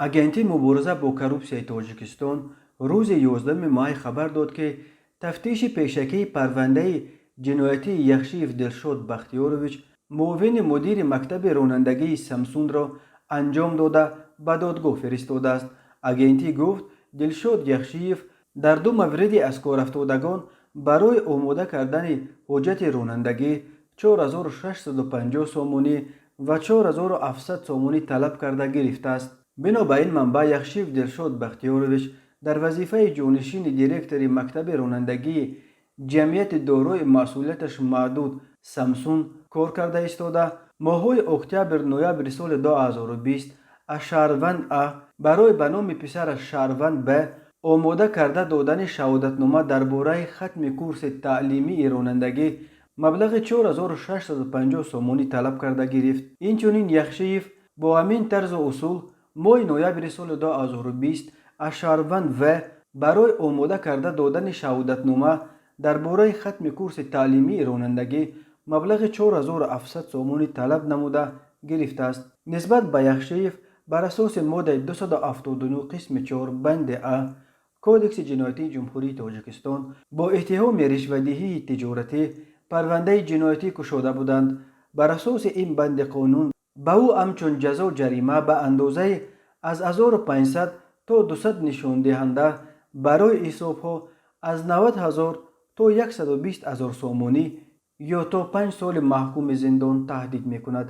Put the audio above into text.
Агентии мубориза бо коррупсияи Тоҷикистон рӯзи 11 май хабар дод, ки тафтиши пешакии парвандаи ҷиноятии Яхшиев Дилшод Бахтиёрович, муовини мудири мактаби ронандагии Самсунро анҷом дода, ба додгоҳ фиристодааст. Агентӣ гуфт, Дилшод Яхшиев дар ду мавриди аз корафтодагон барои омода кардани ҳуҷҷати ронандагӣ 4650 сомонӣ ва 4700 сомонӣ талаб карда гирифтааст. Бино ба ин манбаъ, Яхшиев Дилшод Бахтиёрович дар вазифаи ҷонишини директори мактаби ронандагии ҷамъияти дорои масъулияташ маҳдуд Самсун кор карда истода, моҳҳои октябр ноябри соли 2020 аз шаҳрванд А барои ба номи писараш шаҳрванд Б омода карда додани шаҳодатнома дар бораи хатми курси таълимии ронандагӣ маблағи 4650 сомонӣ талаб карда гирифт. Инчунин Яхшиев бо ҳамин тарзу усул моҳи ноябри соли 2020 аз шаҳрванд В барои омода карда додани шаҳодатнома дар бораи хатми курси таълимии ронандагӣ маблағи 4700 сомонӣ талаб намуда гирифтааст. Нисбат ба Яхшиев бар асоси моддаи 279 қисми 4 банди а Кодекси ҷиноятии Ҷумҳурии Тоҷикистон бо иттиҳоми ришвадиҳии тиҷоратӣ парвандаи ҷиноятӣ кушода буданд. Бар асоси ин банди қонун ба ӯ ҳамчун ҷазо ҷарима ба андозаи аз 1500 то 200 нишондиҳанда барои ҳисобҳо аз 90 ҳазор то 120 ҳазор сомонӣ ё то 5 соли маҳкуми зиндон таҳдид мекунад.